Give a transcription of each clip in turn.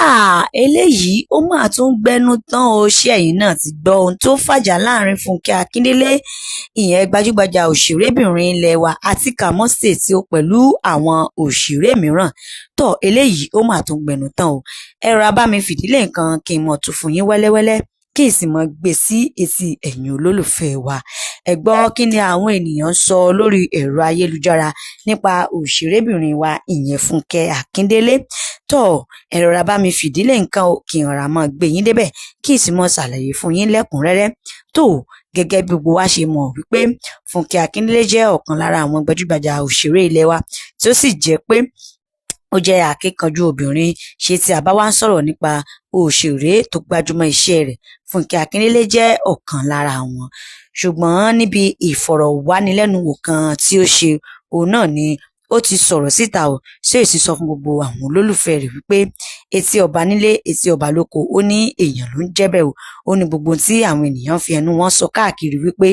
Háà, eléyìí ó mà tún gbénú tán o. Ṣé ẹ̀yin náà ti gbọ́ ohun tó fàjà láàrin Fúnkẹ́ Akíndélé, ìyẹn gbajúgbajà òṣèrébìnrin ilé wa, àti Kàmọ́ State ó pẹ̀lú àwọn òṣèré mìíràn? Tó eléyìí ó mà tún gbénú tán o. Ẹ rọra bá mi fìdílé nǹkan kí n mọ̀ tún fún yín wẹ́lẹ́wẹ́lẹ́, kí n sì mọ̀ gbé sí etí ẹ̀yin olólùfẹ́ wa. Ẹ gbọ́, kí ni àwọn ènìyàn ń sọ lórí ẹ̀rọ ayélujára nípa òṣèrébìnrin wa, ìyẹn Fúnkẹ́ Akíndélé? Tó ẹ rọra bá mi fìdílé nǹkan o, kí n rọra mọ́ gbé yín débẹ̀, kí n sì mọ́ ṣàlàyé fún yín lẹ́kùnrẹ́rẹ́. Tó gẹ́gẹ́ bí gbogbo wa ṣe mọ̀ wípé Fúnkẹ́ Akíndélé jẹ́ ọ̀kan lára àwọn gbajúgbajà òṣèré ilé wa, tí ó sì jẹ́ pé ó jẹ́ akíkanjú obìnrin. Ṣé tí a bá wá ń sọ̀rọ̀ nípa òṣèré tó gbajúmọ̀ iṣẹ́ rẹ̀, Fúnkẹ́ Akíndélé jẹ́ ọ̀kan lára wọn. Ṣùgbọ́n níbi ìfọ̀rọ̀wánilẹ́nuwò kan tí ó ṣe, òun náà ni ó ti sọ̀rọ̀ síta o, ṣé èsì sọ fún gbogbo àwọn olólùfẹ́ rẹ̀ wípé etí ọba nílé, etí ọba lóko, ó ní èèyàn ló ń jẹ́ bẹ́ẹ̀ o. Ó ní gbogbo tí àwọn ènìyàn fi ẹnu wọn sọ káàkiri wípé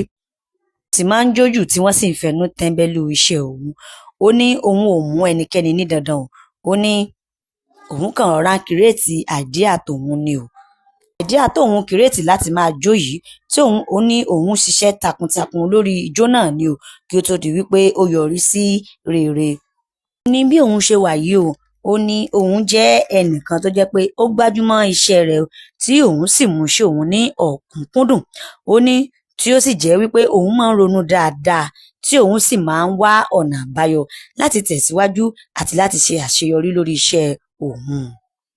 tí máa ń jójù, tí wọ́n sì ń fẹnu tẹ́ńbẹ́lú iṣẹ́ òun, ó ní òun ò mú ẹnikẹ́ni ní dandan o. Ó ní òun kàn rọra ń create idea tòun ni o, idea tóun create láti máa jó yìí, tí òun, ó ní òun ṣiṣẹ́ takuntakun lórí ijó náà ni o, kí ó tó di wípé ó yọrí sí rere. Ó ní bí òun ṣe wà yìí o, ó ní òun jẹ́ ẹnìkan tó jẹ́ pé ó gbájúmọ́ iṣẹ́ rẹ̀, tí òun sì mú iṣẹ́ òun ní ọ̀kúnkúndùn. Ó ní tí ó sì jẹ́ wípé òun máa ń ronú dáadáa, tí òun sì máa ń wá ọ̀nà àbáyọ láti tẹ̀síwájú àti láti ṣe àṣeyọrí lórí iṣẹ́ òun.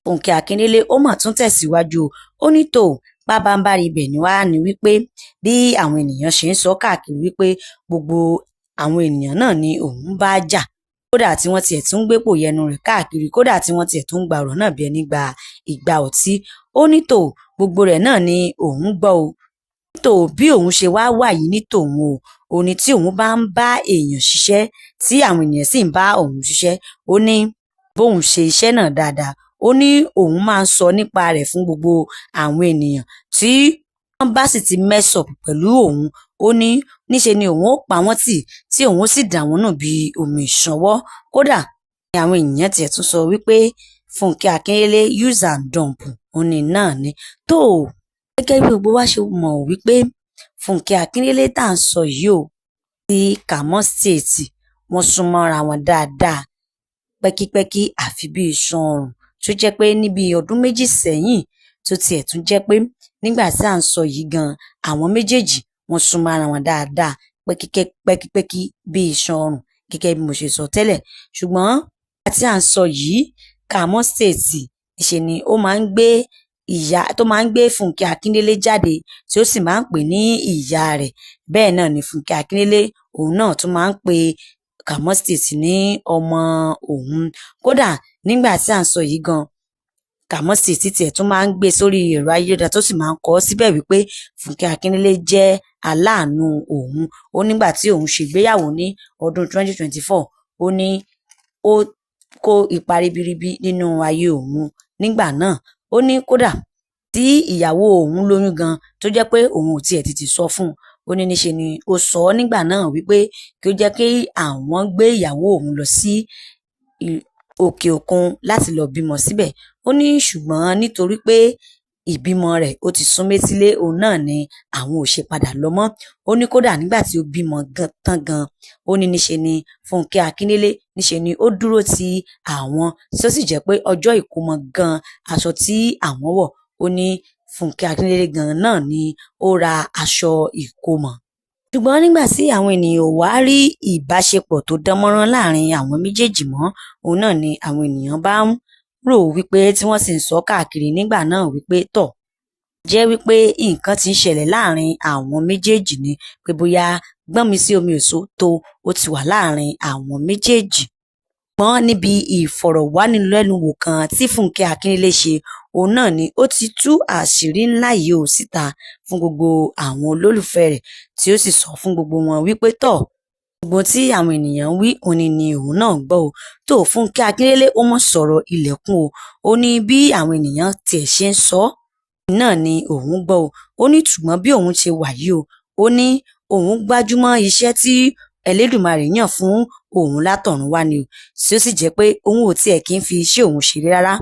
Fúnkẹ́ Akíndélé ó mà tún tẹ̀síwájú. Ó ní tó pábánbárì ibẹ̀ ni wá ní wípé bí àwọn ènìyàn ṣe ń sọ káàkiri wípé gbogbo àwọn ènìyàn náà ni òun bá jà, kódà tí wọ́n tiẹ̀ tún ń gbépò yẹnu rẹ̀ káàkiri, kódà tí wọ́n tiẹ̀ tún ń gba ọ̀rọ̀ náà bí ẹni gba ìgbà ọtí. Ó ní tó gbogbo rẹ̀ náà ni òun gbọ́ o. Tó bí òun ṣe wá wà yìí ní tòun o, ó ní tí òun bá ń bá èèyàn ṣiṣẹ́, tí àwọn ènìyàn sì ń bá òun ṣiṣẹ́, ó ní bóun ṣe iṣẹ́ náà dáadáa, ó ní òun máa ń sọ nípa rẹ̀ fún gbogbo àwọn ènìyàn. Tí wọ́n bá sì ti mess up pẹ̀lú òun, ó ní níṣe ni òun ó pa wọ́n tì, tí òun sì dà wọ́n nù bí omi ìṣanwọ́. Kódà àwọn ènìyàn tiẹ̀ tún sọ wípé Fúnkẹ́ Akíndélé use and dump òun ní náà ni. Tó gẹ́gẹ́ bí gbogbo wa ṣe mọ̀ wípé Fúnkẹ́ Akíndélé tá à ń sọ yìí o, ti Kàmọ́ State, wọ́n sún mọ́ra wọn dáadáa pẹ́kípẹ́kí àfi bí iṣan ọrùn, tó jẹ́ pé níbi ọdún 2 sẹ́yìn, tó tiẹ̀ tún jẹ́ pé nígbà tí à ń sọ yìí gan, àwọn méjèèjì wọ́n sún mọ́ra wọn dáadáa pẹ́kípẹ́kí bí iṣan ọrùn, gẹ́gẹ́ bí mo ṣe sọ tẹ́lẹ̀. Ṣùgbọ́n nígbà tí à ń sọ yìí, Kàmọ́ State ṣe ni ó máa ń gbé ìyá tó máa ń gbé Fúnkẹ́ Akíndélé jáde, tí ó sì máa ń pè ní ìyá rẹ̀. Bẹ́ẹ̀ náà ni Fúnkẹ́ Akíndélé òun náà tún máa ń pe Kàmọ́ State ní ọmọ òun. Kódà nígbà tí à ń sọ yìí gan, Kàmọ́ State tiẹ̀ tún máa ń gbé sórí ẹ̀rọ ayélujára, tó sì máa ń kọ síbẹ̀ wípé Fúnkẹ́ Akíndélé jẹ́ aláàánú òun. Ó nígbà tí òun ṣègbéyàwó ní ọdún 2024, ó ní ó kó ipa ribiribi nínú ayé òun nígbà náà. Ó ní kódà tí ìyàwó òun lóyún gan, tó jẹ́ pé òun ò tiẹ̀ tètè sọ fún un, ó ní níṣe ni ó sọ ọ́ nígbà náà wípé kí ó jẹ́ kí àwọn gbé ìyàwó òun lọ sí òkè òkun láti lọ bímọ síbẹ̀. Ó ní ṣùgbọ́n nítorí pé ìbímọ rẹ̀ ó ti sún métílé, òun náà ni àwọn ò ṣe padà lọ mọ́. Ó ní kódà nígbà tí ó bímọ tán gan, ó ní níṣe ni Fúnkẹ́ Akíndélé níṣe ni ó dúró ti àwọn, tí ó sì jẹ́ pé ọjọ́ ìkómọ gan, aṣọ tí àwọn wọ̀, ó ní Fúnkẹ́ Akíndélé gan náà ni ó ra aṣọ ìkómọ. Ṣùgbọ́n nígbà tí àwọn ènìyàn ò wá rí ìbáṣepọ̀ tó dánmọ́rán láàrin àwọn méjèèjì mọ́, òun náà ni àwọn ènìyàn bá ń rò wípé, tí wọ́n sì ń sọ káàkiri nígbà náà wípé tọ̀ jẹ́ wípé nǹkan tí ń ṣẹlẹ̀ láàrin àwọn méjèèjì ni, pé bóyá gbọ́n mi sí omi òṣó tó ó ti wà láàrin àwọn méjèèjì. Ṣùgbọ́n níbi ìfọ̀rọ̀wánilẹ́nuwò kan tí Fúnkẹ́ Akíndélé ṣe, òun náà ni ó ti tú àṣírí ńlá yìí ó síta fún gbogbo àwọn olólùfẹ́ rẹ̀, tí ó sì sọ fún gbogbo wọn wípé tọ̀ gbogbo tí àwọn ènìyàn ń wí òun ni òun náà gbọ́ o. Tó Fúnkẹ́ Akíndélé ó mọ̀ sọ̀rọ̀ ilẹ̀kùn o. Ó ní bí àwọn ènìyàn tiẹ̀ ṣe ń sọ náà ni òun gbọ́ o. Ó ní ṣùgbọ́n bí òun ṣe wà yìí o, ó ní òun gbájúmọ́ iṣẹ́ tí Ẹlẹ́dùmarè yàn fún òun látọ̀run wá ni o, tí ó sì jẹ́ pé òun ò tiẹ̀ kí ń fi iṣẹ́ òun ṣeré rárá.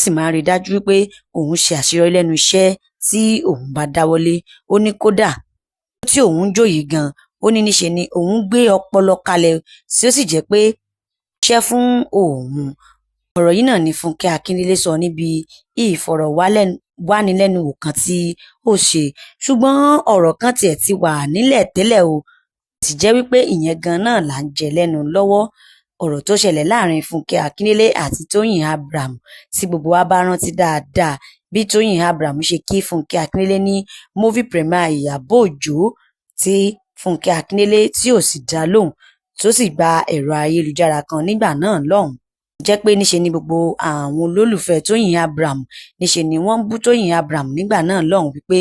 Sì máa ń rí dájú wípé òun ṣe àṣeyọrí lẹ́nu iṣẹ́ tí òun bá dáwọ́lé. Ó ní kódà tí òun ń jó yìí gan, ó ní níṣe ni òun gbé ọpọlọ kalẹ̀, tí ó sì jẹ́ pé iṣẹ́ fún òun. Ọ̀rọ̀ yìí náà ni Fúnkẹ́ Akíndélé sọ níbi ìfọ̀rọ̀wánilẹ́nuwò kan tí ó ṣe. Ṣùgbọ́n ọ̀rọ̀ kan tiẹ̀ ti wà nílẹ̀ tẹ́lẹ̀ o, sì jẹ́ wípé ìyẹn gan náà là ń jẹ lẹ́nu lọ́wọ́. Ọ̀rọ̀ tó ṣẹlẹ̀ láàrin Fúnkẹ́ Akíndélé àti Tóyìn Abraham, tí gbogbo wa bá rántí dáadáa bí Tóyìn Abraham ṣe kí Fúnkẹ́ Akíndélé ní movie premiere Ìyábọ̀ Òjó, tí Fúnkẹ́ Akíndélé tí ò sì dá lóhùn, tó sì gba ẹ̀rọ ayélujára kan nígbà náà lọ́hùn-ún. Jẹ́ pé níṣe ni gbogbo àwọn olólùfẹ́ Tóyìn Abraham, níṣe ni wọ́n ń bú Tóyìn Abraham nígbà náà lọ́hùn wípé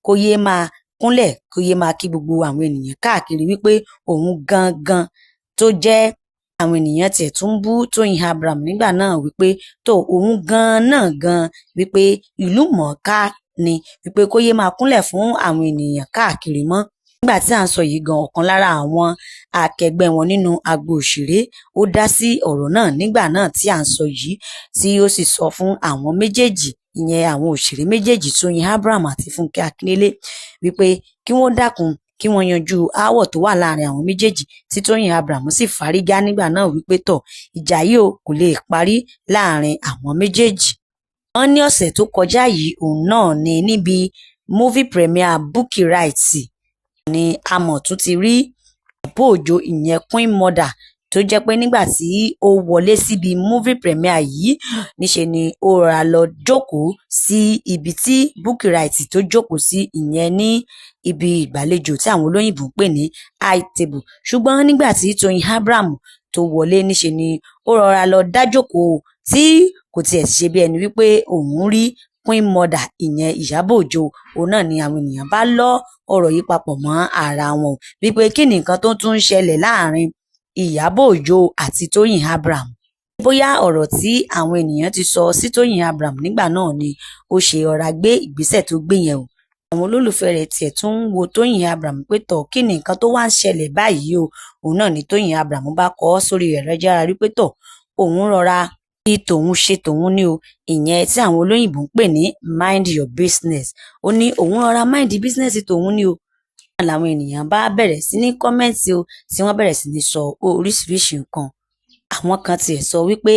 kó yéé máa kúnlẹ̀, kó yéé máa kí gbogbo àwọn ènìyàn káàkiri, wípé òun gangan tó jẹ́ àwọn ènìyàn tiẹ̀ tún ń bú Tóyìn Abraham nígbà náà wípé tó òun gan náà gan, wípé ìlú mọ̀ọ́ká ni, wípé kó yéé máa kúnlẹ̀ fún àwọn ènìyàn káàkiri mọ́. Nígbà tí à ń sọ yìí gan, ọ̀kan lára àwọn akẹgbẹ́ wọn nínú agbo òṣèré, ó dá sí ọ̀rọ̀ náà nígbà náà tí à ń sọ yìí, tí ó sì sọ fún àwọn méjèèjì, ìyẹn àwọn òṣèré méjèèjì, Tóyìn Abraham àti Fúnkẹ́ Akíndélé, wípé kí wọ́n dákun, kí wọ́n yanjú aáwọ̀ tó wà láàrin àwọn méjèèjì, tí Tóyìn Abraham sì fárígá nígbà náà wípé tọ̀, ìjà yìí ò kò lè parí láàrin àwọn méjèèjì. Wọ́n ní ọ̀sẹ̀ tó kọjá yìí, òun náà ni níbi movie premiere Bukky Wright ni a mọ̀ tún ti rí Ìyábọ̀ Òjó, ìyẹn Queen Mother, tó jẹ́ pé nígbà tí ó wọlé síbi movie premiere yìí, níṣe ni ó rọra lọ jókòó sí ibi tí Bukky Wright tó jókòó sí, ìyẹn ní ibi ìgbàlejò tí àwọn olóyìnbó ń pè ní high table. Ṣùgbọ́n nígbà tí Tóyìn Abraham tó wọlé, níṣe ni ó rọra lọ dá jókòó, tí kò tiẹ̀ ṣe bí ẹni wípé òun rí Queen Mother, ìyẹn Ìyábọ̀ Òjó. Òun náà ni àwọn ènìyàn bá lọ́ ọ̀rọ̀ yìí papọ̀ mọ́ ara wọn wípé kí ni nǹkan tó tún ń ṣẹlẹ̀ láàrin Ìyábọ̀ Òjó àti Tóyìn Abraham. Bóyá ọ̀rọ̀ tí àwọn ènìyàn ti sọ sí Tóyìn Abraham nígbà náà ni ó ṣe ọ̀rá gbé ìgbésẹ̀ tó gbé yẹn o. Àwọn olólùfẹ́ rẹ̀ tiẹ̀ tún ń wo Tóyìn Abraham pé tọ̀, kí ni nǹkan tó wá ń ṣẹlẹ̀ báyìí o? Òun náà ni Tóyìn Abraham bá kọ ọ́ sórí ẹ̀rọ ayélujára wípé tọ̀, òun rọra kí tòun ṣe tòun ní o, ìyẹn tí àwọn olóyìnbó ń pè ní mind your business. Ó ní òun rọra mind business tòun ní o. Làwọn ènìyàn bá bẹ̀rẹ̀ sí ní comment o, tí wọ́n bẹ̀rẹ̀ sí ní sọ oríṣiríṣi nǹkan. Àwọn kan tiẹ̀ sọ wípé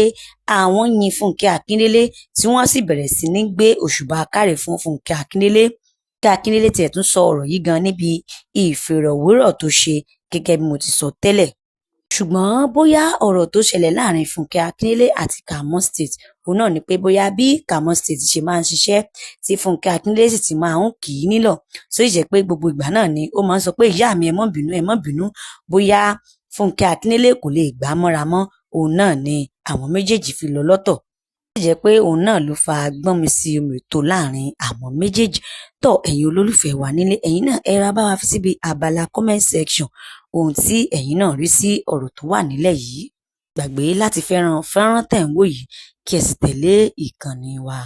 àwọn yin Fúnkẹ́ Akíndélé, tí wọ́n sì bẹ̀rẹ̀ sí ní gbé òṣùbà káre fún Fúnkẹ́ Akíndélé. Fúnkẹ́ Akíndélé tiẹ̀ tún sọ ọ̀rọ̀ yìí gan níbi ìfọ̀rọ̀wérọ̀ tó ṣe, gẹ́gẹ́ bí mo ti sọ tẹ́lẹ̀. Ṣùgbọ́n bóyá ọ̀rọ̀ tó ṣẹlẹ̀ láàrin Fúnkẹ́ Akíndélé àti Kamo State, òun náà ni pé bóyá bí Kamo State ṣe máa ń ṣiṣẹ́, tí Fúnkẹ́ Akíndélé sì ti máa ń kì í nílọ̀, tó sì jẹ́ pé gbogbo ìgbà náà ni ó máa ń sọ pé, "Ìyá mi, ẹ má bínú, ẹ má bínú," bóyá Fúnkẹ́ Akíndélé kò lè gbà á mọ́ra mọ́, òun náà ni àwọn méjèèjì fi lọ lọ́tọ̀. Ó sì jẹ́ pé òun náà ló fa gbọ́nmi sí omi ò tó láàrin àwọn méjèèjì. Tọ́, ẹ̀yin olólùfẹ́ wa nílé, ẹ̀yin náà ẹ ra bá wa fi síbi abala comment section ohun tí ẹ̀yin náà rí sí ọ̀rọ̀ tó wà nílẹ̀ yìí. Gbàgbé láti fẹ́ràn fọ́nrán tẹ̀ ń wò yìí, kí ẹ sì tẹ̀lé ìkànnì wa.